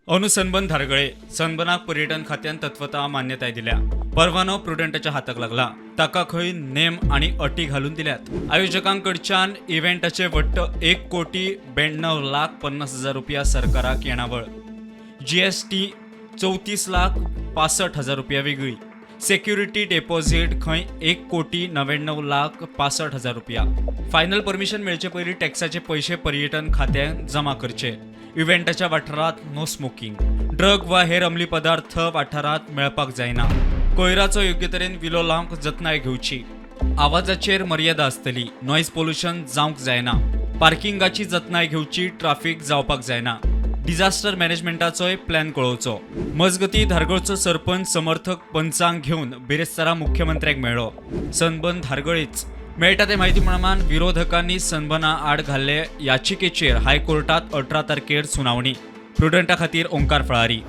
अंदू सनबर्न धारगळे. सनबर्नाक पर्यटन खात्यान तत्वता मान्यताय दिल्या. परवानो प्रुडंटाच्या हाताक लागला. ताका खंय नेम आनी अटी घालून दिल्यात. आयोजकांकडच्यान इव्हेंटाचे वट्ट 1,92,50,000 रुपया सरकाराक येणावळ. जीएसटी 34,65,000 रुपया वेगळी. सेक्युरिटी डेपॉझिट खंय 1,99,65,000 रुपया. फायनल परमिशन मेळचे पयलीं टॅक्साचे पयशे पर्यटन खात्यान जमा करचे. इव्हेंटाच्या वाठारांत नो स्मोकिंग. ड्रग वा हेर अंमली पदार्थ वाठारांत मेळपाक जायना. कोयराचो योग्य तरेन विलो लावंक जतनाय घेवची. आवाजाचेर मर्यादा आसतली. नॉयज पोल्युशन जावंक जायना. पार्किंगाची जतनाय घेवची. ट्राफीक जावपाक जायना. डिझास्टर मॅनेजमेंटाचोय प्लॅन कळोवचो. मजगती, धारगळचो सरपंच समर्थक पंचांक घेवन बिरेस्तारा मुख्यमंत्र्याक मेळ्ळो. सनबर्न धारगळीच. मेळटा ते म्हायती प्रमाण विरोधकांनी सनबर्ना आड घाल्ले याचिकेचेर हायकोर्टात 18 तारखेर सुनावणी. प्रुडंटा खातीर ओंकार फळारी.